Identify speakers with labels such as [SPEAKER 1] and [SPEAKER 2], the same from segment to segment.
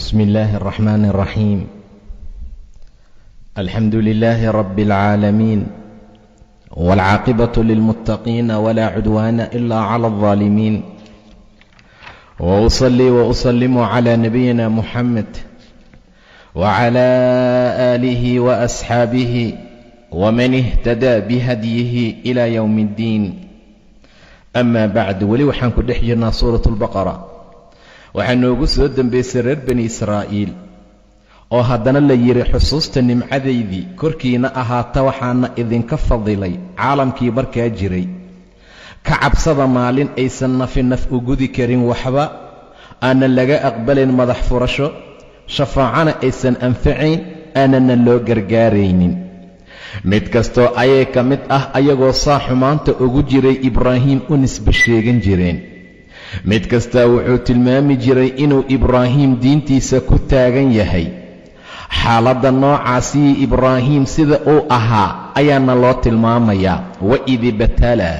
[SPEAKER 1] بسم الله الرحمن الرحيم. الحمد لله رب العالمين، والعاقبة للمتقين، ولا عدوان إلا على الظالمين، وأصلي وأسلم على نبينا محمد وعلى آله وأصحابه ومن اهتدى بهديه إلى يوم الدين. أما بعد، weli waxaan ku dhex jirnaa Suurat Albaqara. Waxaa noogu soo dembaysay reer Bani Israa'iil oo haddana la yidhi: "Xusuusta nimcadaydii korkiina ahaata, waxaana idinka fadilay caalamkii markaa jiray. Ka cabsada maalin aysan nafi naf u gudi karin waxba, aanan laga aqbalayn madax furasho, shafaacana aysan anfacayn, aanana loo gargaaraynin." Mid kastoo ayay ka mid ah ayagoo saa xumaanta ugu jiray Ibraahiim u nisbe sheegan jireen. Mid kastaa wuxuu tilmaami jiray inuu Ibraahiim diintiisa ku taagan yahay. Xaaladda noocaasii Ibraahiim sida uu ahaa ayaana loo tilmaamayaa. وإذ ابتلى،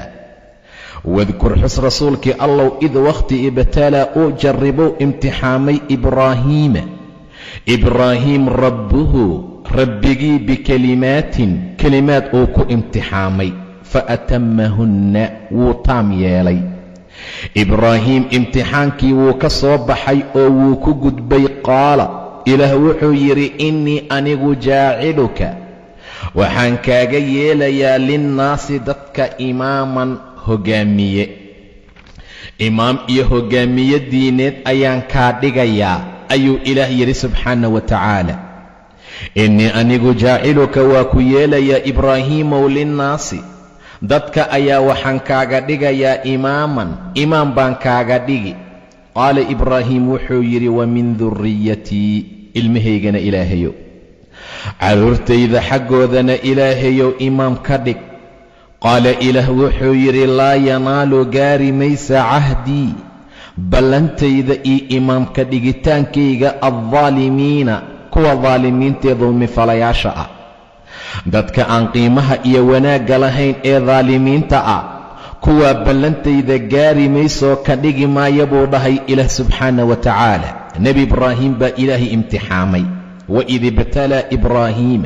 [SPEAKER 1] واذكر, xus rasuulkii Allow, إذ wakhti, ابتلى uu jarribow imtixaamay, إبراهيم Ibraahiim, ربه rabbigii, بكلمات kelimaad uu ku imtixaamay, فأتمهن wuu taam yeelay. Ibraahiim imtixaankii wuu ka soo baxay oo wuu ku gudbay. قال, Ilaah wuxuu yidhi: إني anigu جاعلك waxaan kaaga yeelayaa, للناس dadka, إماما hoggaamiye. Imaam iyo hoggaamiye diineed ayaan kaa dhigayaa, ayuu Ilaah yidhi subxaana wa tacaala. إني anigu جاعلك waa ku yeelayaa, Ibraahiimow, للناس dadka ayaa waxaan kaaga dhigayaa, إماما imaam baan kaaga dhigi. قال Ibraahiim wuxuu yidhi: ومن ذريتي, ilmahaygana Ilaahayow, carruurtayda xaggoodana Ilaahayow imaam ka dhig. قال, Ilaah wuxuu yidhi: لا ينال gaari maysa, عهدي ballantayda iyo imaamka dhigitaankayga, الظالمين kuwa daalimiintaee dulmifalayaasha ah. Dadka aan qiimaha iyo wanaagga lahayn ee daalimiinta ah, kuwaa ballantayda gaari maysoo ka dhigi maaya, buu dhahay Ilaah subxaana wa tacaala. Nebi Ibraahim baa Ilaahay imtixaamay. وإذ ابتلى إبراهيم,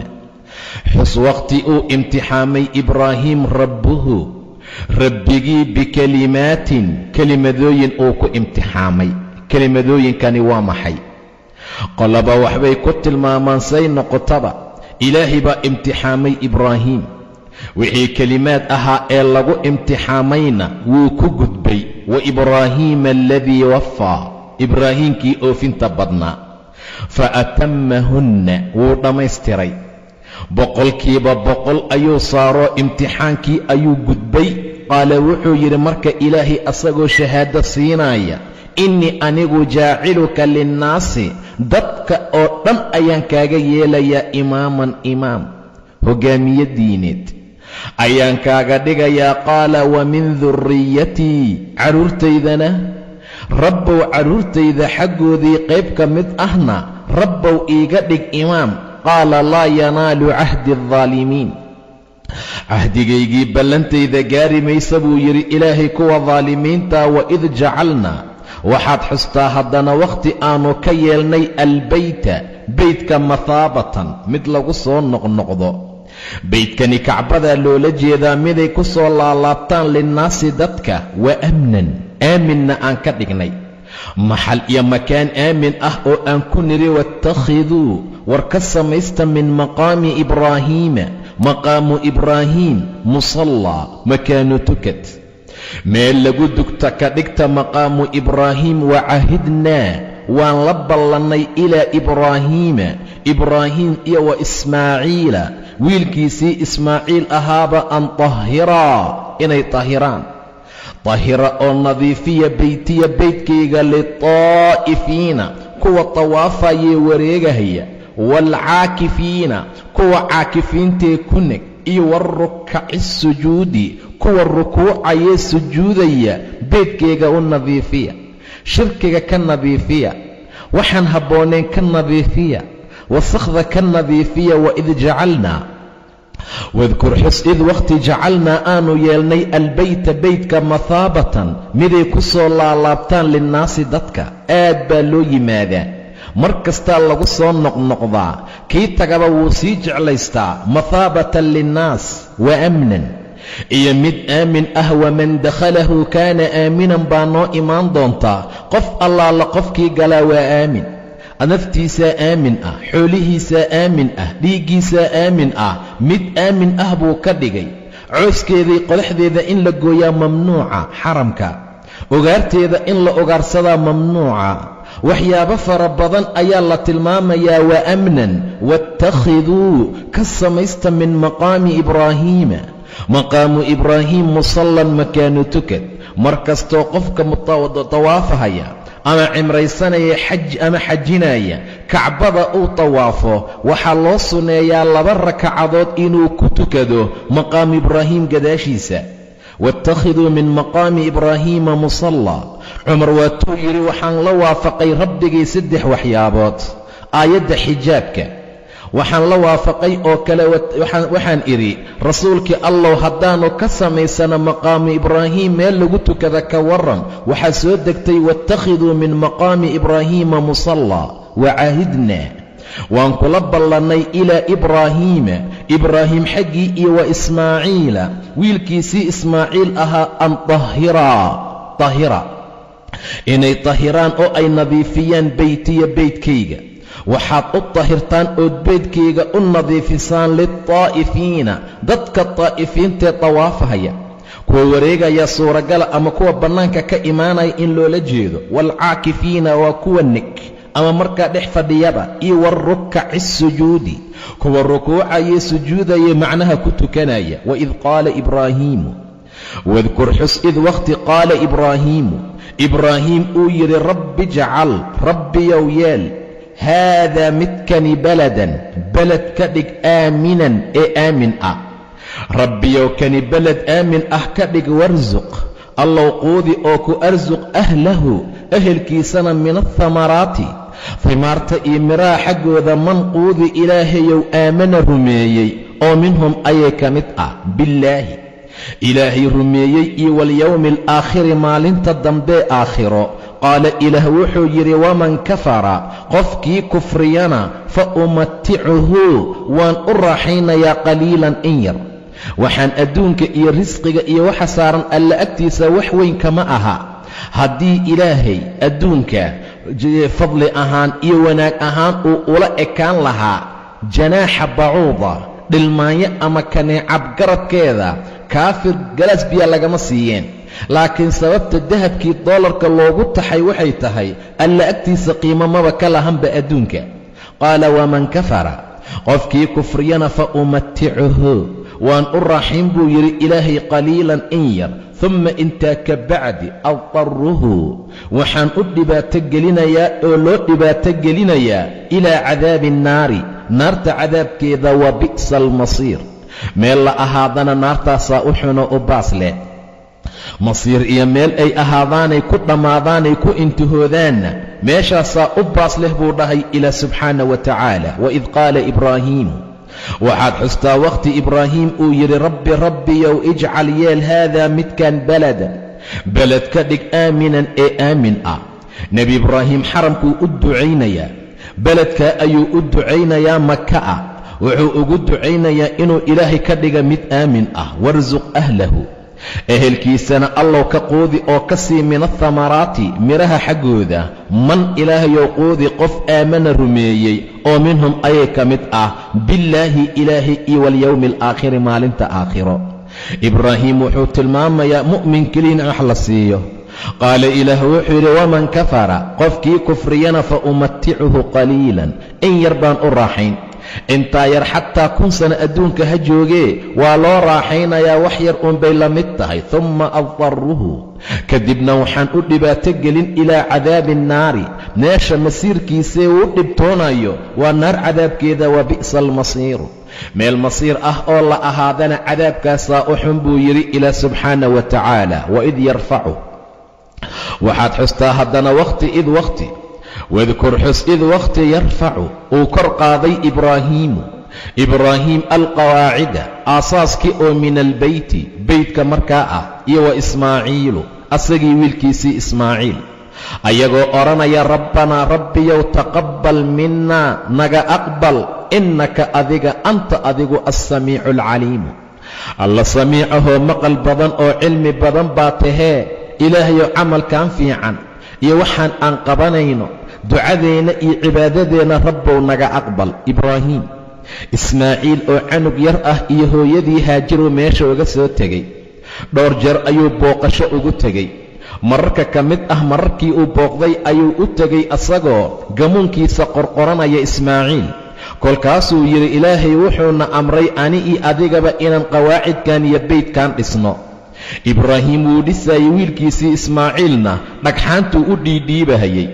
[SPEAKER 1] xus waqti uu imtixaamay Ibraahiim, ربه rabbigii, بكلمات kelimadooyin uu ku imtixaamay. Kelimadooyinkani waa maxay? Qolaba waxbay ku tilmaamaan. Say noqotaba, Ilaahay baa imtixaamay Ibraahiim. Wixii kelimaad ahaa ee lagu imtixaamayna wuu ku gudbay. وإبراهيم الذي وفى, Ibraahiimkii oofinta badnaa. فأتمهن wuu dhammaystiray, 100% ayuu saaroo imtixaankii ayuu gudbay. قال wuxuu yidhi marka Ilaahay asagoo shahaado siinaya: إني anigu جاعلك للناس dadka oo dhan ayaan kaaga yeelayaa, إماما imaam, hoggaamiye diineed ayaan kaaga dhigayaa. قال ومن ذريتي, carruurtaydana Rabbow, carruurtayda xaggoodii qayb ka mid ahna Rabbow iiga dhig imaam. قال لا ينال عهدي الظالمين, cahdigaygii ballantayda gaari maysa, buu yidhi Ilaahay, kuwa daalimiinta. وإذ جعلنا, waxaad xustaa haddana wakhti aanu ka yeelnay, البيت beytka, مثابة mid lagu soo noqnoqdo. Beydkani Kacbadaa loola jeedaa, miday ku soo laalaabtaan, للناس dadka, وأمنا aaminna aan ka dhignay, maxal iyo makaan aamin ah oo aan ku nidhi: واتخذوا war ka samaysta, من مقام إبراهيم maqaamu Ibraahiim, مصلى makaanu tukad, meel lagu dugta ka dhigta maqaamu Ibraahiim. وعهدنا waan la ballannay, إلى إبراهيم Ibraahiim iyo وإسماعيل wiilkiisii Ismaaciil ahaaba, أن طهرا inay tahiraan, tahira oo nadiifiya, بيتي beydkayga, للطائفين kuwa tawaafayee wareegahaya, والعاكفين kuwa caakifiintee ku neg, iyo والركع السجود kuwa rukuucayee sujuudaya. Beydkayga u nadiifiya, shirkiga ka nadiifiya, waxaan habboonayn ka nadiifiya, wasakhda ka nadiifiya. وإذ جعلنا, واذكر xus, إذ waqti, جعلنا aanu yeelnay, البيت beytka, مثابة miday ku soo laalaabtaan, للناس dadka. Aad baa loo yimaadaa. Mar kastaa lagu soo noqnoqdaa, kii tagaba wuu sii jeclaystaa. Mathaabatan linnaas wa amnan, iyo mid aamin ah. Waman dakhalahu kaana aaminan baa noo imaan doontaa. Qof allaala qofkii galaa waa aamin, naftiisaa aamin ah, xoolihiisaa aamin ah, dhiiggiisaa aamin ah. Mid aamin ah buu ka dhigay. Cooskeedii qodaxdeeda in la gooyaa mamnuuca, xaramka ugaarteeda in la ugaarsadaa mamnuuca. Waxyaabo fara badan ayaa la tilmaamayaa. Wa amnan, waاttakhiduu, ka samaysta, min maqaami Ibraahiima, maqaamu Ibraahiim, musallan, makaanu tukad. Mar kastoo qofka tawaafahaya ama cimraysanaya, xaj ama xajinaya, Kacbada uu tawaafo, waxaa loo sunneeyaa 2 rakacadood inuu ku tukado maqaamu Ibraahiim gadaashiisa. Waاttakhiduu min maqaami Ibraahiima musallaa. Cumar waatuu yidhi: "Waxaan la waafaqay Rabbigay saddex waxyaabood: aayadda xijaabka waxaan la waafaqay, oo kale waxaan idhi, Rasuulkii Allow, haddaannu ka samaysano maqaamu Ibraahiim meel lagu tukada ka warran? Waxaa soo degtay: Waاttakhiduu min maqaami Ibraahiima musallaa. Wacaahidnaa, waan kula ballannay, ilaa Ibraahiima, Ibraahiim xaggii, iyo wa Ismaaciila, wiilkiisii Ismaaciil ahaa, an tahiraa, tahira, inay tahiraan oo ay nadiifiyaan, beytiya, beydkayga. Waxaad u tahirtaan ood beydkayga u nadiifisaan liltaa'ifiina, dadka taa'ifiintaee tawaafahaya, kuwa wareegaya suuragala ama kuwa bannaanka ka imaanaya in loola jeedo, waalcaakifiina, waa kuwa nig ama markaa dhex fadhiyaba, iyo warukaci sujuudi, kuwa rukuucaya, sujuudaya, macnaha ku tukanaya. Waid qaala Ibraahiimu, wadkur, xus, id wakhti, qaala Ibraahiimu, Ibraahiim uu yidhi: Rabbi ijcal, Rabbiyow yeel, haadaa midkani, baladan, beled ka dhig, aaminan, ee aamin ah. Rabbiyow, kani beled aamin ah ka dhig. Warsuq, Allow quudi oo ku arsuq, ahlahu, ehelkiisana, min athamaraati, himaarta iyo miraha xaggooda, man quudi, Ilaahayow, aamana, rumeeyey, oo minhum ayay ka mid ah, billaahi, Ilaahay rumeeyey, iyo walyowmi alaakhiri, maalinta dambee aakhiro. Qaala, Ilaah wuxuu yidhi: waman kafara, qofkii kufriyana, fa umaticuhu, waan u raaxaynayaa, qaliilan, in yar. Waxaan adduunka iyo risqiga iyo waxa saaran Alla agtiisa wax weyn kama aha. Haddii Ilaahay adduunka fadli ahaan iyo wanaag ahaan uu ula ekaan lahaa janaaxa bacuuda, dhilmaanyo ama kaneecab garabkeeda, kaafir galaas biyaa lagama siiyeen. Laakiin sababta dahabkii doolarka loogu taxay waxay tahay Alla agtiisa qiimo maba ka lahanba adduunka. Qaala waman kafara, qofkii kufriyana, fa umaticuhu, waan u raaxayn buu yidhi Ilaahay, qaliilan, in yar, humma, intaa ka bacdi, adtaruhu, waxaan u dhibaato gelinayaa oo loo dhibaato gelinayaa, ilaa cadaabi annaari, naarta cadaabkeeda. Wa bi'sa almasiir, meel la ahaadana naartaasaa u xuno, u baas leh. Masiir iyo meel ay ahaadaanay ku dhammaadaanay ku intihoodaanna meeshaasaa u baas leh, buu dhahay Ilaah subxaana wa tacaala. Waid qaala Ibraahiimu, waxaad xustaa wakhti Ibraahiim uu yidhi: Rabbi, Rabbiyow, ijcal, yeel, haadaa midkan, baladan, beled ka dhig, aaminan, ee aamin ah. Nebi Ibraahim xaramkuu u ducaynayaa, beledkaa ayuu u ducaynayaa, Maka ah. Wuxuu ugu ducaynayaa inuu Ilaahay ka dhiga mid aamin ah. Warsuq ahlahu, ehelkiisana Allow ka quudi oo ka sii, min athamaraati, midhaha xaggooda, man, Ilaahayow quudi, qof aamana, rumeeyey, oo minhum ayay ka mid ah, billaahi, Ilaahay, iyo walyowmi alaakhiri, maalinta aakhiro. Ibraahim wuxuu tilmaamayaa mu'min keliya in wax la siiyo. Qaala, Ilaah wuxuu yidhi: waman kafara, qofkii kufriyana, fa umaticuhu qaliilan, in yar baan u raaxayn. Intaa yar xataa 1000 sano adduunka ha joogee, waa loo raaxaynayaa, wax yar uunbay la mid tahay. Humma addaruhu, kadibna waxaan u dhibaato gelin, ilaa cadaabi annaari, meesha masiirkiisee uu dhibtoonayo waa naar cadaabkeeda. Wa bi'sa almasiiru, meel masiir ah oo la ahaadana cadaabkaasaa u xun, buu yidhi Ilaah subxaana wa tacaala. Waid yarfacu, waxaad xustaa haddana wakhti, id wakhti, wadkur, xus, id wakhti, yarfacu, uu kor qaaday, Ibraahiimu, Ibraahiim, alqawaacida, aasaaskii oo, min albeyti, beytka markaa ah, iyo wa Ismaaciilu, asagii wiilkiisii Ismaaciil. Ayagoo odhanaya: "Rabbanaa, Rabbiyow, taqabbal minnaa, naga aqbal, innaka adiga, anta adigu, alsamiicu alcaliimu, Alla samiicahoo maqal badan oo cilmi badan baa tahee. Ilaahayow, camalkan fiican iyo waxaan aan qabanayno, ducadeenna iyo cibaadadeenna, Rabbow naga aqbal." Ibraahiim Ismaaciil oo canug yar ah iyo hooyadii Haajirow meesha uga soo tegey. Dhowr jeer ayuu booqasho ugu tegey. Mararka ka mid ah mararkii uu booqday ayuu u tegey asagoo gamuunkiisa qorqoranaya Ismaaciil. Kolkaasuu yidhi: "Ilaahay wuxuuna amray ani iyo adigaba inaan qawaacidkan iyo beydkan dhisno." Ibraahiim wuu dhisaayey, wiilkiisii Ismaaciilna dhagxaantuu u dhiidhiibahayey.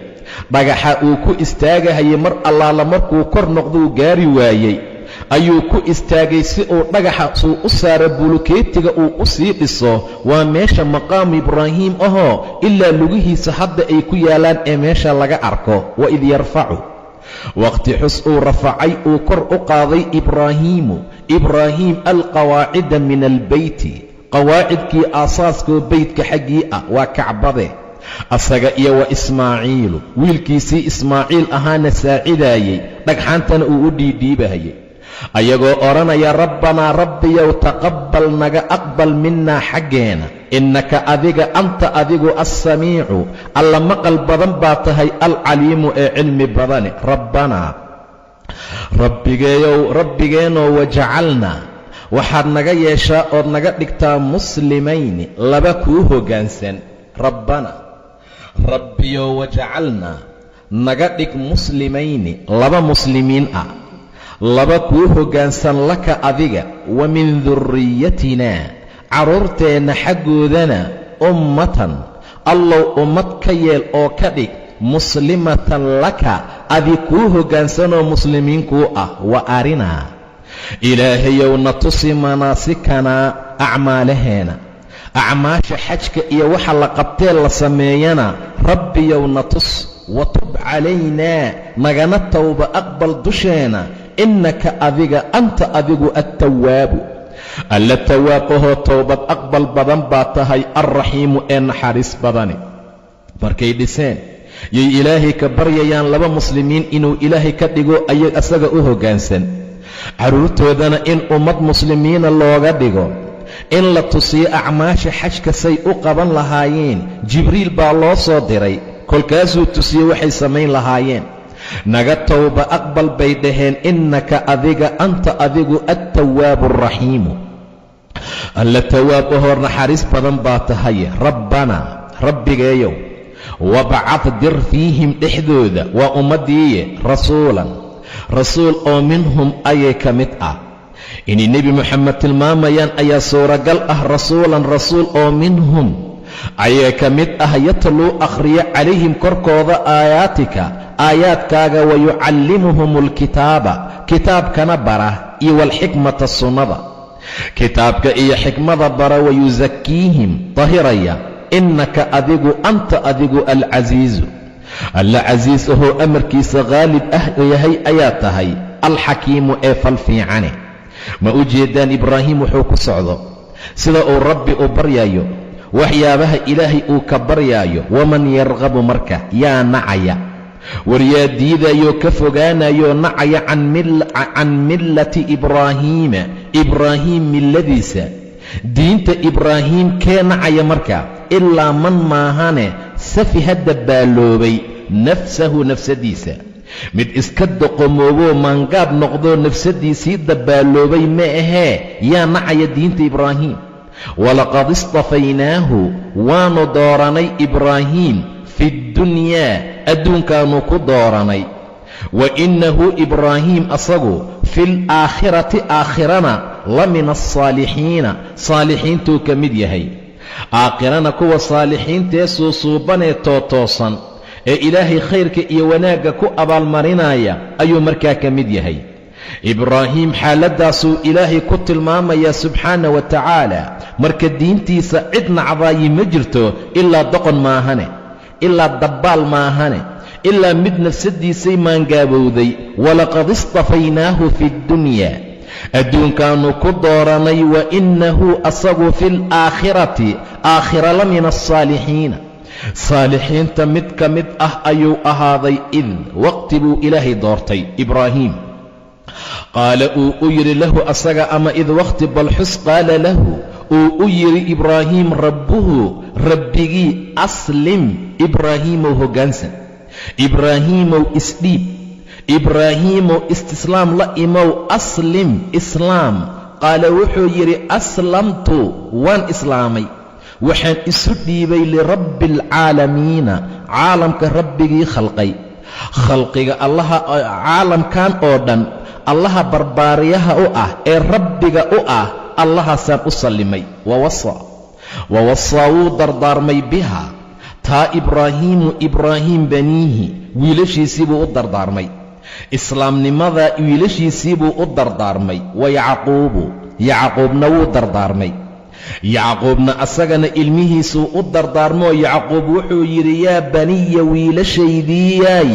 [SPEAKER 1] Dhagaxa uu ku istaagahayay mar allaala markuu kor noqduu gaari waayey ayuu ku istaagay si uu dhagaxa suu u saaro bulukeetiga uu u sii dhiso. Waa meesha maqaamu Ibraahiim ahoo ilaa lugihiisa hadda ay ku yaalaan ee meesha laga arko. Waid yarfacu, waqti xus uu rafacay, uu kor u qaaday, Ibraahiimu Ibraahiim, alqawaacida min albeyti, qawaacidkii aasaaskoo beytka xaggii ah, waa Kacbade, asaga iyo wa Ismaaciilu, wiilkiisii Ismaaciil ahaana saacidaayey, dhagxaantana uu u dhiidhiibahayay, ayagoo odhanaya: "Rabbanaa, Rabbiyow, taqabbal, naga aqbal, minnaa, xaggeena, innaka adiga, anta adigu, alsamiicu, Alla maqal badan baa tahay, alcaliimu ee cilmi badane. Rabbanaa, Rabbigeeyow, Rabbigeenoo, wajacalnaa, waxaad naga yeeshaa ood naga dhigtaa, muslimayni, laba kuu hoggaansan. Rabbana, Rabbiyow, wajacalnaa, naga dhig, muslimayni, laba muslimiin ah, laba kuu hoggaansan, laka, adiga, wa min durriyatina, carruurteenna xaggoodana, ummatan, Allow ummad ka yeel oo ka dhig, muslimatan laka, adi kuu hoggaansanoo muslimiin kuu ah. Wa arinaa, Ilaahayow na tusi, manaasikanaa, acmaalaheena, acmaasha xajka iyo waxa la qabtee la sameeyana, Rabbiyow na tus. Watub calaynaa, nagana towba aqbal dusheena, innaka adiga, anta adigu, attawaabu, Alla tawaab ahoo towbad aqbal badan baa tahay, alraxiimu ee naxariis badani. Markay dhiseen yay Ilaahay ka baryayaan laba muslimiin inuu Ilaahay ka dhigo ay asaga u hoggaansan, carruurtoodana in ummad muslimiina looga dhigo, in la tusiyo acmaasha xajka say u qaban lahaayeen. Jibriil baa loo soo diray, kolkaasuu tusiyey waxay samayn lahaayeen. "Naga towba aqbal," bay dhaheen, "innaka adiga, anta adigu, attawaabu alraxiimu, Alla tawaab ahoo naxariis badan baa tahay. Rabbanaa, Rabbigeeyow, wabcad, dir, fiihim, dhexdooda, waa ummaddiiye, rasuulan, rasuul oo minhum ayay ka mid ah." Inay Nebi Moxamed tilmaamayaan ayaa suuragal ah. Rasuulan, rasuul oo minhum ayaa ka mid ah, yatluu, akhriya, calayhim, korkooda, aayaatika, aayaadkaaga, wayucallimuhum alkitaaba, kitaabkana bara, iyo waalxikmata, sunnada, kitaabka iyo xikmada bara, wayusakiihim, dahiraya, innaka adigu, anta adigu, alcasiizu, Alla casiis ahoo amarkiisa khaalib ah yahay ayaa tahay, alxakiimu ee fal fiicane. Ma u jeedaan Ibraahim wuxuu ku socdo, sida uu Rabbi u baryayo, waxyaabaha Ilaahay uu ka baryaayo? Waman yarqabu, marka yaa nacaya, war yaa diidayoo ka fogaanayoo nacaya, can millati Ibraahiima, Ibraahiim milladiisa, diinta Ibraahiim kee nacaya marka? Ilaa man maahane, safiha, dabbaaloobay, nafsahu, nafsadiisa, mid iska doqomooboo maangaab noqdoo nafsadiisii dabbaaloobay ma ahee. Yaa nacaya diinta Ibraahiim? Walaqad istafaynaahu, waannu dooranay Ibraahiim, fiddunyaa, adduunkaannu ku dooranay, wa innahu Ibraahiim asagu fil aakhirati, aakhirana, la min alsaalixiina, saalixiintuu ka mid yahay. Aakhirana kuwa saalixiintee suusuubanee tootoosan ee Ilaahay khayrka iyo wanaagga ku abaalmarinaya ayuu markaa ka mid yahay Ibraahiim. Xaaladdaasuu Ilaahay ku tilmaamayaa subxaana wa tacaala. Marka diintiisa cid nacdaayi ma jirto, ilaa doqon maahane, ilaa dabbaal maahane, ilaa mid nafsaddiisay maangaabowday. Walaqad istafaynaahu fi ddunyaa, adduunkaannu ku dooranay, wa innahu asagu fi alaakhirati, aakhira, la min alsaalixiina. Saalixiinta mid ka mid ah ayuu ahaaday. Id waqti buu Ilaahay doortay Ibraahiim, qaala uu u yidhi lahu asaga, ama id waqti bal xus, qaala lahu uu u yidhi Ibraahiim rabbuhu rabbigii: aslim Ibraahiimow, hoggaansan Ibraahiimow, isdhiib Ibraahiimow, istislaam la imow, aslim, islaam. Qaala wuxuu yidhi: aslamtu, waan islaamay, waxaan isu dhiibay lirabbi alcaalamiina, caalamka rabbigii khalqay, khalqiga Allaha, caalamkan oo dhan Allaha barbaariyaha u ah ee rabbiga u ah, Allahaasaan u sallimay. Wawasaa wuu dardaarmay biha taa Ibraahiimu Ibraahiim baniihi, wiilashiisii buu u dardaarmay islaamnimada, wiilashiisii buu u dardaarmay. Wa Yacquubu, Yacquubna wuu dardaarmay, Yacquubna asagana ilmihiisuu u dardaarmoo Yacquub wuxuu yidhi: yaa baniya, wiilashaydiiyaay,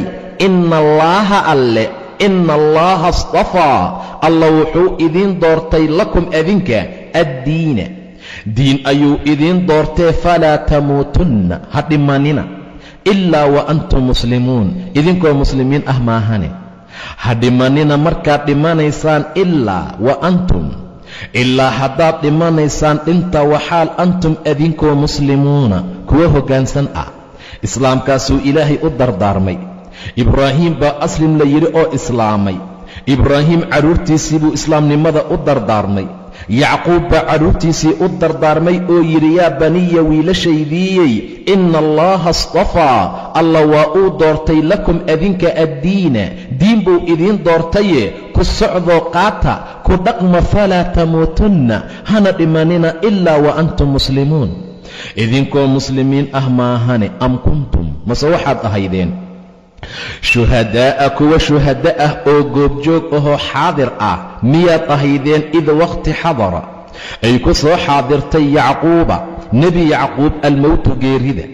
[SPEAKER 1] inna Allaaha alle, inna Allaaha istafaa, Alla wuxuu idiin doortay lakum adinka addiina, diin ayuu idiin doortee, falaa tamuutunna, ha dhimanina, ilaa wa antum muslimuun, idinkoo muslimiin ah maahane. Ha dhimanina markaad dhimanaysaan ilaa wa antum, ilaa haddaad dhimanaysaan dhinta waxaal antum adinkoo muslimuuna, kuwa hoggaansan ah. Islaamkaasuu Ilaahay u dardaarmay. Ibraahiim baa aslim la yidhi oo islaamay. Ibraahiim carruurtiisii buu islaamnimada u dardaarmay. Yacquub baa carruurtiisii u dardaarmay oo yidhi: yaa baniya, wiilashaydiiyey, inna Allaha istafaa, Alla waa uu doortay lakum adinka addiina, diin buu idiin doortaye, ku socdoo qaata, ku dhaqma, falaa tamuutunna, hana dhimanina, ilaa wa antum muslimuun, idinkoo muslimiin ah maahane. Am kuntum, mase waxaad ahaydeen, shuhadaa'a, kuwa shuhada ah oo goobjoog ahoo xaadir ah miyaad ahaydeen, id waqti xadara, ay ku soo xaadirtay Yacquuba, Nebi Yacquub, almowtu, geerida?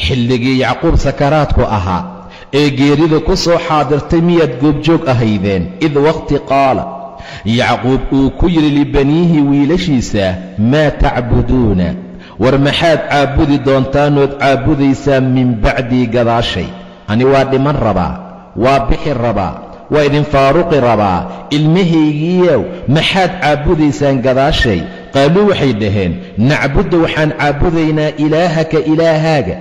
[SPEAKER 1] Xilligii Yacquub sakaraadku ahaa ee geerida ku soo xaadirtay miyaad goobjoog ahaydeen? Id waqti qaala Yacquub uu ku yidhi libaniihi, wiilashiisa: maa tacbuduuna, war maxaad caabudi doontaanood caabudaysaan, min bacdii, gadaashay? Ani waa dhiman rabaa, waa bixi rabaa, waa idin faaruqi rabaa. Ilmahaygiiyow, maxaad caabudaysaan gadaashay? Qaaluu, waxay dhaheen: nacbudu, waxaan caabudaynaa, ilaahaka, ilaahaaga,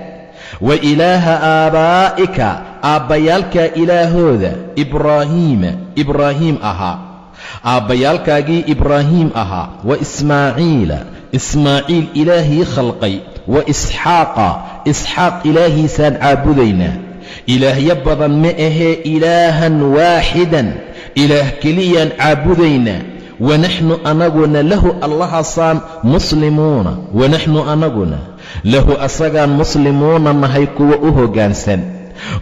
[SPEAKER 1] wa ilaaha aabaa'ika, aabbayaalkaa ilaahooda, Ibraahiima, Ibraahiim ahaa, aabbayaalkaagii Ibraahiim ahaa, wa Ismaaciila, Ismaaciil ilaahii khalqay, wa Isxaaqa, Isxaaq ilaahiisaan caabudaynaa. Ilaahyo badan ma ahee, ilaahan waaxidan, ilaah keliyaan caabudaynaa. Wanaxnu anaguna lahu Allahaasaan muslimuuna, wanaxnu anaguna lahu asagaan muslimuuna nahay, kuwa u hoggaansan,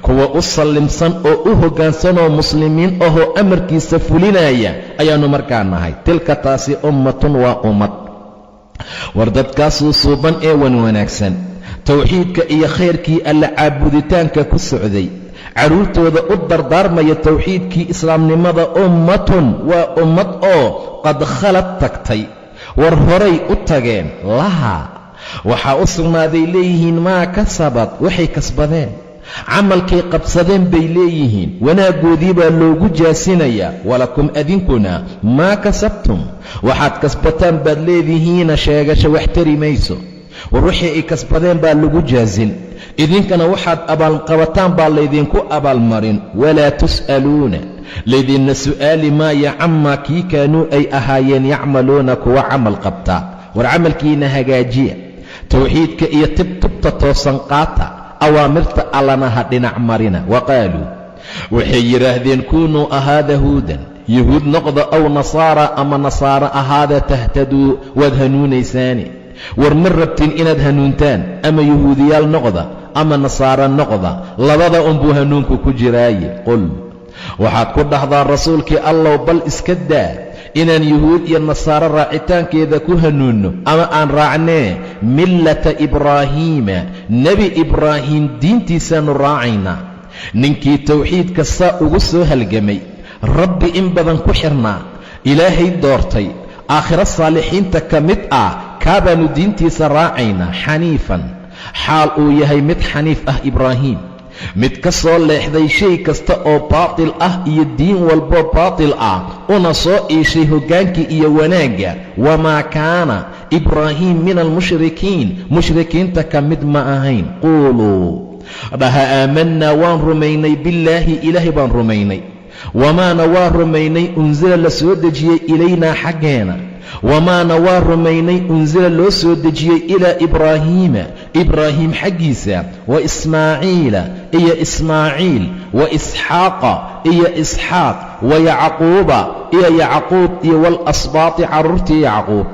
[SPEAKER 1] kuwa u sallimsan oo u hoggaansanoo muslimiin ahoo amarkiisa fulinaya ayaannu markaa nahay. Tilka taasi ummatun, waa ummad. War dadkaasuu suuban ee wan wanaagsan, towxiidka iyo khayrkii Alla caabuditaanka ku socday, carruurtooda u dardaarmaya towxiidkii islaamnimada, ummatun waa ummad oo qad khalad, tagtay. War horay u tageen. Lahaa, waxaa u sugnaaday leeyihiin, maa kasabad, waxay kasbadeen, camalkay qabsadeen bay leeyihiin, wanaaggoodii baa loogu jaasinayaa. Walakum, adinkuna, maa kasabtum, waxaad kasbataan baad leedihiina. Sheegasho wax tari mayso. War wixii ay kasbadeen baa lagu jaasin, idinkana waxaad abaalqabataan baa laydinku abaalmarin. Walaa tus'aluuna, laydinna su'aali maayo, camaa kii kaanuu ay ahaayeen, yacmaluuna, kuwa camal qabta. War camalkiina hagaajiya, towxiidka iyo tibtubta toosan qaata, awaamirta Allana ha dhinac marina. Wa qaaluu, waxay yidhaahdeen: kuunuu, ahaada, huudan, yuhuud noqda, aw nasaara, ama nasaaro ahaada, tahtaduu, waad hanuunaysaane. War ma rabtiin inaad hanuuntaan? Ama yuhuudiyaal noqda ama nasaaro noqda, labada unbuu hanuunku ku jiraaye. Qul, waxaad ku dhahdaa rasuulkii Allow: bal iska daa inaan yuhuud iyo nasaaro raacitaankeeda ku hanuunno ama aan raacnee, millata Ibraahiima, Nebi Ibraahiim diintiisaannu raacaynaa. Ninkii towxiidka saa ugu soo halgamay, Rabbi in badan ku xirnaa, Ilaahay doortay, aakhiro saalixiinta ka mid ah, kaa baannu diintiisa raacaynaa. Xaniifan. Xaal uu yahay mid xaniif ah Ibraahiim, mid ka soo leexday shay kasta oo baatil ah iyo diin walbo baatil ah, una soo iishay hoggaankii iyo wanaagga. Wamaa kaana Ibraahiim min almushrikiin, mushrikiinta ka mid ma ahayn. Quuluu, dhaha, aamanaa, waan rumaynay, billaahi, Ilaahay baan rumaynay, wamaana waa rumaynay, unsila, la soo dejiyey, ilaynaa, xaggeena, wamaana waa rumaynay, unsila, loo soo dejiyey, ilaa Ibraahiima, Ibraahiim xaggiisa, wa Ismaaciila, iyo Ismaaciil, wa Isxaaqa, iyo Isxaaq, wa Yacquuba, iyo Yacquub, iyo waalasbaati, carruurtii Yacquub,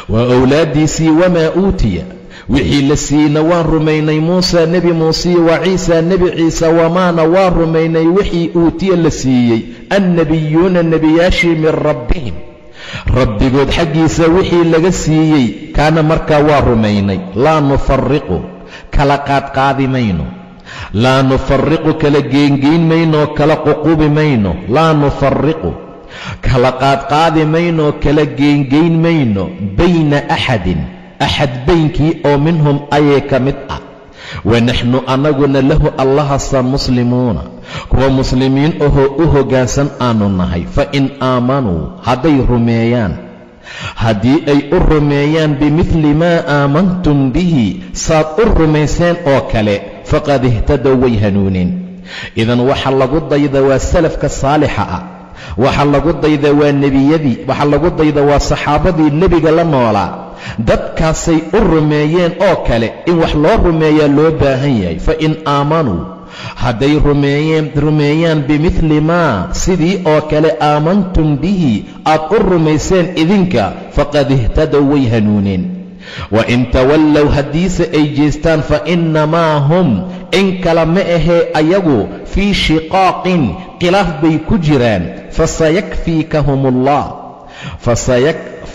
[SPEAKER 1] waa owlaaddiisii, wamaa uutiya, wixii la siiyeyna waan rumaynay, Muusa, Nebi Muuse, wa Ciisa, Nebi Ciise, wamaana waa rumaynay, wixii uutiya, la siiyey, annebiyuuna, nebiyaashii, min rabbihim, rabbigood xaggiisa wixii laga siiyey, kaana markaa waa rumaynay. Laa nufariqu, kala qaadqaadi mayno. Laa nufariqu, kala geengeyn mayno, kala ququbi mayno. Laa nufariqu, kala qaadqaadi mayno, kala geengeyn mayno, bayna axadin, axad baynkii oo, minhum, ayay ka mid ah. Wanaxnu, annaguna, lahu, Allahaasa, muslimuuna, kuwa muslimiin ahoo u hoggaansan aanu nahay. Fa in aamanuu, hadday rumeeyaan, haddii ay u rumeeyaan, bimidli maa aamantum bihi, saad u rumayseen oo kale, faqad ihtadow, way hanuuneen. Idan waxa lagu dayda waa salafka saalixa ah, waxa lagu dayda waa nebiyadii, waxa lagu dayda waa saxaabadii nebiga la noolaa. Dadkaasay u rumeeyeen oo kale in wax loo rumeeyaa loo baahan yahay. Fa in aamanuu, hadday rumeeyeen, rumeeyaan, bimidli maa, sidii oo kale, aamantum bihi, aad u rumayseen idinka, faqad ihtadow, way hanuuneen. Wa in tawallow, haddiise ay jeestaan, fa innamaa hum, in kale ma ahee, ayagu, fii shiqaaqin, khilaaf bay ku jiraan. Fasayakfiikahum allah,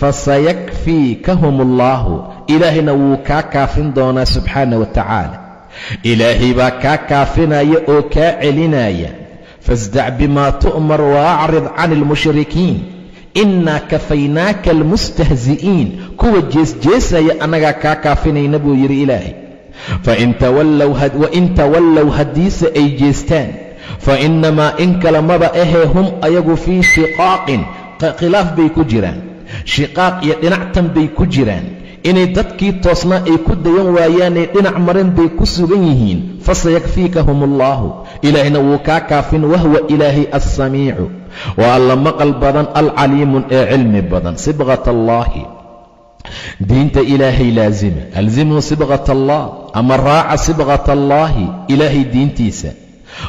[SPEAKER 1] fasayakfiikahum allaahu, Ilaahayna wuu kaa kaafin doonaa, subxaana wa tacaala. Ilaahay baa kaa kaafinaya oo kaa celinaya. Fasdac bimaa tu'mar wa acrid can almushrikiin, innaa kafaynaaka almustahzi'iin. Kuwa jeesjeesaya annagaa kaa kaafinayna, buu yidhi Ilaahay. Wain tawallow, haddiise ay jeestaan, fa innamaa, in kale maba ahee, hum, ayagu, fii shiqaaqin, khilaaf bay ku jiraan, shiqaaq iyo dhinactan bay ku jiraan. Inay dadkii toosnaa ay ku dayan waayaanay dhinac marin bay ku sugan yihiin. Fasayakfiikahum allaahu, Ilaahayna wuu kaa kaafin. Wahwa Ilaahay alsamiicu, waa Alla maqal badan, alcaliimun, ee cilmi badan. Sibqat allaahi, diinta Ilaahay laazima. Alzimuu sibqat allah, ama raaca sibqat allaahi, Ilaahay diintiisa.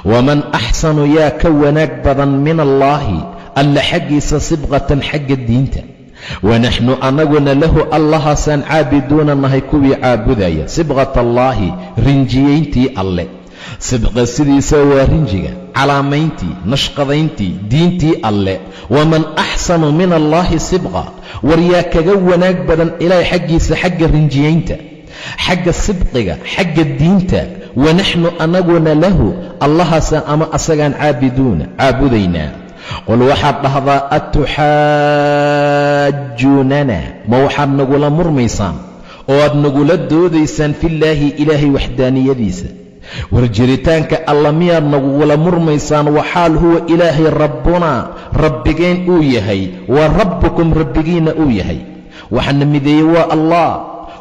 [SPEAKER 1] Waman axsanu, yaa ka wanaag badan, min allaahi, Alla xaggiisa, sibqatan, xagga diinta? Wanaxnu, annaguna, lahu, Allahaasaan, caabiduuna nahay, kuwii caabudaya. Sibqat allaahi, rinjiyeyntii Alle. Sibqa sidiisa waa rinjiga, calaamayntii, nashqadayntii diintii Alle. Waman axsanu min allaahi sibqa, war yaa kaga wanaag badan Ilaahay xaggiisa xagga rinjiyeynta, xagga sibqiga, xagga diinta? Wanaxnu, annaguna, lahu, Allahaasaan ama asagaan, caabiduuna, caabudaynaa. Qul, waxaad dhahdaa, atuxaajuunana, ma waxaad nagula murmaysaan oo aad nagula doodaysaan, fillaahi, Ilaahay waxdaaniyadiisa, war jiritaanka Alla miyaad nagugula murmaysaan, waxaal huwa Ilaahay rabbunaa, Rabbigeen uu yahay, wa rabbukum, Rabbigiinna uu yahay? Waxaana mideeyey waa Allah.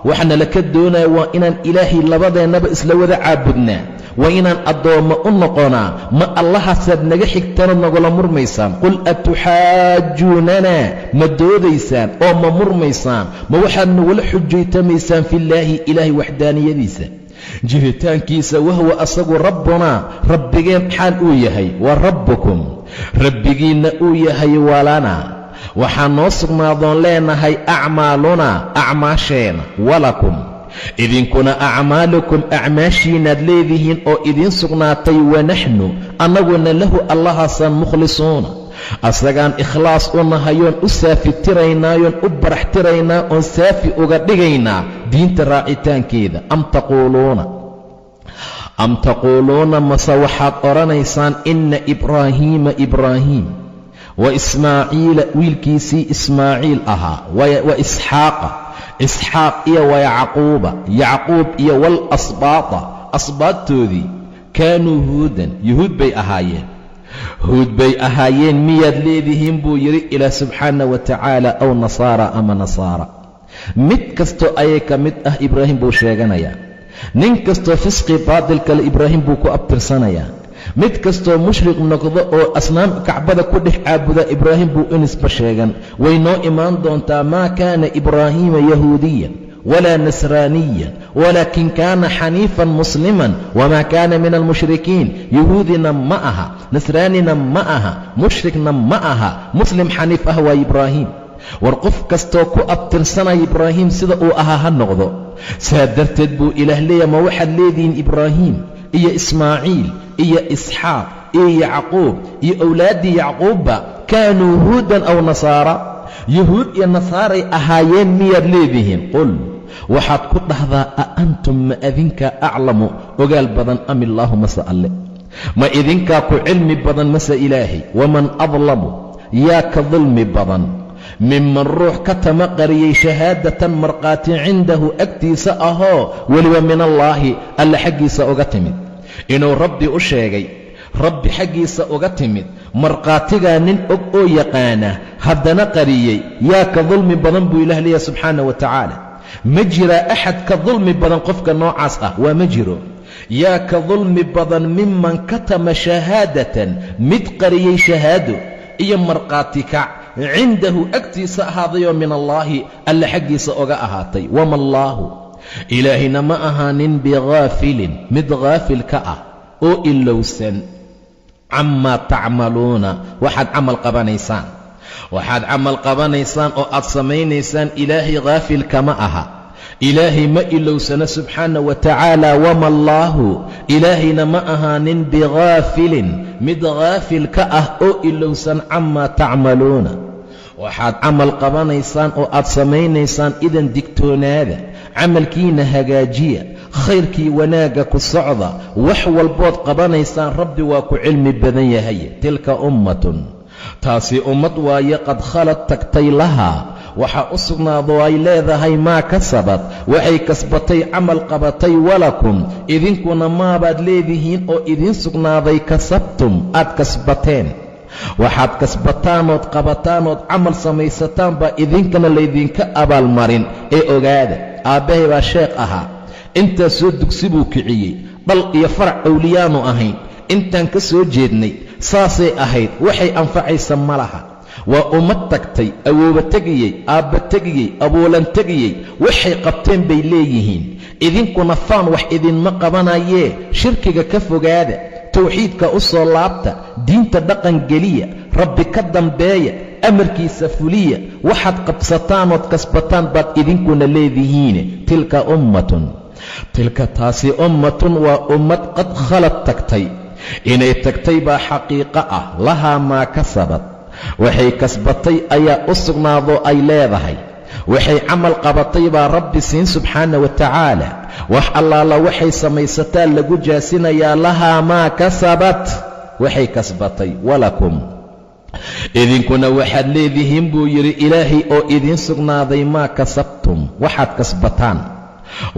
[SPEAKER 1] Waxaana laka doonaya waa inaan Ilaahay labadeennaba isla wada caabudnaa, waa inaan addoommo u noqonaa. Ma Allahaasaad naga xigtanood nagula murmaysaan? Qul atuxaajuunana, ma doodaysaan oo ma murmaysaan, ma waxaad nagula xujaytamaysaan, fillaahi, Ilaahay waxdaaniyadiisa, jiritaankiisa, wahwa asagu rabbunaa, Rabbigeen xaal uu yahay, wa rabbukum, Rabbigiinna uu yahay, walanaa, waxaa noo sugnaadoon leenahay, acmaalunaa, acmaasheena, walakum, idinkuna, acmaalukum, acmaashiinaad leedihiin oo idiin sugnaatay. Wanaxnu, annaguna, lahu, Allahaasaan, mukhlisuuna, asagaan ikhlaas u nahayoon u saafi tiraynaayoon u baraxtiraynaa oon saafi uga dhigaynaa diinta raacitaankeeda. Am taquuluuna, am taquuluuna, mase waxaad odhanaysaan, inna Ibraahiima, ibraahiim, wa Ismaaciila, wiilkiisii Ismaaciil ahaa, wa Isxaaqa Isxaaq iyo wayacquuba Yacquub iyo waalasbaata asbaadtoodii kaanuu huudan yuhuud bay ahaayeen, huud bay ahaayeen miyaad leedihiin buu yidhi Ilaah subxaana wa tacaala, aw nasaara ama nasaara. Mid kastoo ayay ka mid ah Ibraahim buu sheeganayaa. Nin kastoo fisqi baatil kale Ibraahim buu ku abtirsanayaa. Mid kastoo mushrik noqdo oo asnaam Kacbada ku dhex caabuda Ibraahim buu inisba sheegan. Way noo imaan doontaa: maa kaana Ibraahiima yahuudiyan walaa nasraaniyan walaakin kaana xaniifan musliman wamaa kaana min almushrikiin. Yahuudina ma aha, nasraanina ma aha, mushrikna ma aha, muslim xaniif ah waa Ibraahim. War qof kastoo ku abtirsanaya Ibraahim sida uu ahaa ha noqdo. Saa darteed buu Ilaah leeyahay: ma waxaad leedihiin Ibraahim iyo Ismaaciil iyo Isxaaq iyo Yacquub iyo owlaaddii Yacquubba kaanuu huudan aw nasaara, yuhuud iyo nasaaray ahaayeen miyaad leedihiin? Qul, waxaad ku dhahdaa: a antum, ma adinkaa, aclamu, ogaal badan, am illaahu, mase Alle? Ma idinkaa ku cilmi badan mase Ilaahay? Waman adlamu, yaa ka dulmi badan, miman ruux katama qariyey shahaadatan markhaati cindahu agtiisa ahoo weliba min allaahi, Alle xaggiisa uga timid, inuu Rabbi u sheegay, Rabbi xaggiisa uga timid markhaatigaa nin og oo yaqaana haddana qariyey, yaa ka dulmi badan buu Ilah leeyahay subxaana wa tacaala. Ma jiraa axad ka dulmi badan qofka noocaas ah? Waa ma jiro. Yaa ka dulmi badan miman katama shahaadatan, mid qariyey shahaado iyo markhaati kac cindahu agtiisa ahaadayoo min allaahi, Alle xaggiisa oga ahaatay? Wama allaahu, Ilaahayna ma ahaanin, bikhaafilin, mid khaafil ka ah oo ilowsan, camaa tacmaluuna, waxaad camal qabanaysaan. Waxaad camal qabanaysaan oo aad samaynaysaan Ilaahay khaafil kama aha. Ilaahay ma ilowsano subxaana wa tacaala. Wama allaahu, Ilaahayna ma ahaanin, bikhaafilin, mid khaafil ka ah oo ilowsan, camaa tacmaluuna, waxaad camal qabanaysaan oo aad samaynaysaan. Idan digtoonaada, camalkiina hagaajiya, khayrkii wanaagga ku socda. Wax walbood qabanaysaan Rabbi waa ku cilmi badan yahay. Tilka ummatun, taasi ummad waaye, qad khalad, tagtay, lahaa, waxaa u sugnaado ay leedahay, maa kasabad, waxay kasbatay, camal qabatay, walakum, idinkuna maabaad leedihiin oo idiin sugnaaday, kasabtum, aad kasbateen. Waxaad kasbataanood qabataanood camal samaysataan baa idinkana laydinka abaalmarin. Ee ogaada, aabbahay baa sheekh ahaa, intaas soo dugsi buu kiciyey, dhal iyo farac awliyaanu ahayn, intaan ka soo jeednay saasay ahayd, waxay anfacaysa ma laha. Waa ummad tagtay, awooba tegiyey, aabba tegiyey, abuulan tegiyey, waxay qabteen bay leeyihiin. Idinkuna faan wax idinma qabanayee shirkiga ka fogaada, tawxiidka u soo laabta, diinta dhaqan geliya, Rabbi ka dambeeya, amarkiisa fuliya. Waxaad qabsataanood kasbataan baad idinkuna leedihiine. Tilka ummatun, tilka taasi, ummatun waa ummad, qad khalad, tagtay. Inay tagtay baa xaqiiqo ah. Lahaa maa kasabad, waxay kasbatay ayaa u sugnaadoo ay leedahay. Waxay camal qabatay baa Rabbi siin subxaana wa tacaala. Wax allaala waxay samaysataa lagu jaasinayaa. Lahaa maa kasabat, waxay kasbatay, walakum, idinkuna waxaad leedihiin buu yidhi Ilaahay oo idiin sugnaaday, maa kasabtum, waxaad kasbataan.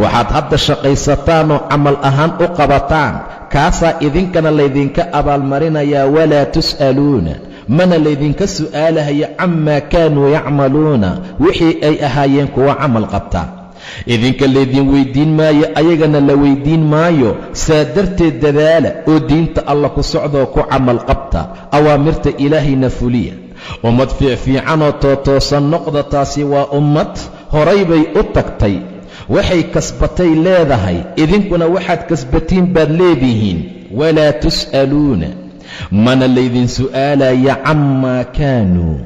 [SPEAKER 1] Waxaad hadda shaqaysataanoo camal ahaan u qabataan kaasaa idinkana laydinka abaalmarinayaa. Walaa tus'aluuna, mana laydinka su'aalahayo, camaa kaanuu yacmaluuna, wixii ay ahaayeen kuwa camal qabta. Idinka laydin weyddiin maayo, ayagana la weyddiin maayo. Saa darteed dadaala oo diinta Alla ku socdoo ku camal qabta, awaamirta Ilaahayna fuliya. Ummad fiicfiicanoo tootoosan noqda. Taasi waa ummad horay bay u tagtay, waxay kasbatay leedahay, idinkuna waxaad kasbatiin baad leedihiin. Walaa tus'aluuna, mana laydin su'aalaya, camaa kaanuu,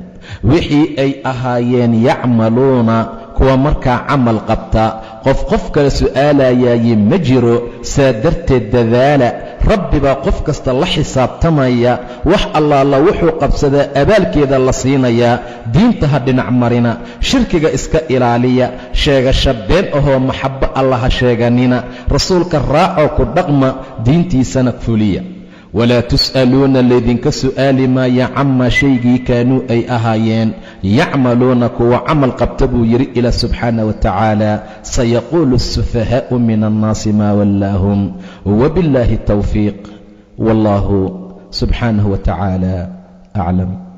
[SPEAKER 1] wixii ay ahaayeen, yacmaluuna, kuwa markaa camal qabta. Qof qof kale su'aalayaaye ma jiro. Saa darteed dadaala. Rabbi baa qof kasta la xisaabtamaya. Wax allaala wuxuu qabsadaa abaalkeeda la siinayaa. Diinta ha dhinac marina, shirkiga iska ilaaliya, sheegasha been ahoo maxabbo Alla ha sheeganina, rasuulka raacoo ku dhaqma, diintiisana fuliya. Walaa tus'aluuna, laydinka su'aali maaya, camaa shaygii kaanuu ay ahaayeen yacmaluuna kuwa camal qabta, buu yidhi Ilaah subxaana wa tacaala. Sayaquulu asufahaa'u min annaasi maa wallaahum. Wabillaahi towfiiq, wallaahu subxaanahu wa tacaala aclam.